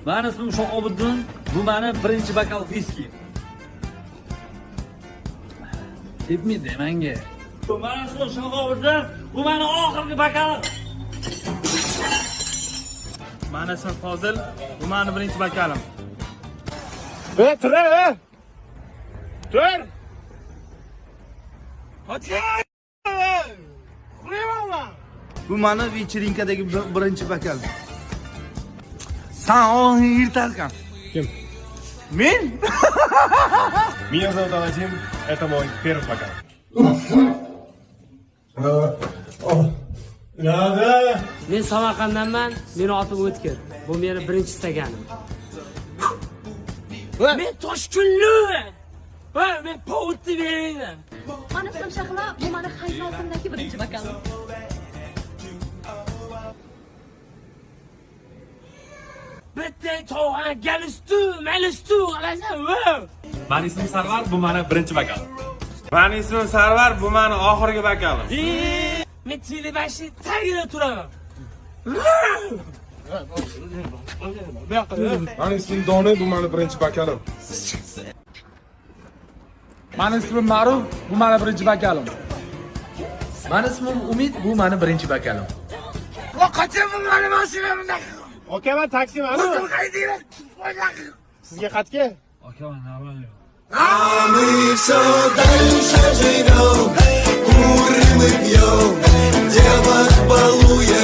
Mani ismim Shohobiddin. Bu mani birinchi bokal viski. Tepmaydi menga. Bu mani ismim Shohobiddin. Bu mani oxirgi bokalim. Mani ismim Fozil, bu mani birinchi bokalim. E, tur, e! Tur! Bu mani vecherinkadagi birinchi bokal. San og'zingni yirtarkan. Kim? Men? Меня зовут Аладдин, это мой первый бокал. Men Samarqanddanman, meni otim O'tkir. Bu meni birinchi istaganim. Men Toshkunli. Va men povutni beringlar. Mani ismim Shahlo, bu mani hayotimdagi birinchi bokalim. Bitta tog'an galistu, malistu qilasan. Va. Mani ismim Sarvar, bu mani birinchi bokalim. Mani ismim Sarvar, bu mani oxirgi bokalim. Men telebashi tagida turaman. Mani ismim Doni, bu mani birinchi bokalim. Mani ismim Ma'ruf, bu mani birinchi bokalim. Mani ismim Umid, bu mani birinchi bokalim. Aka, man taksi mani. Sizga qatga? Aka, man normal. Мы все дальше живем, курим и пьем, девок балуем.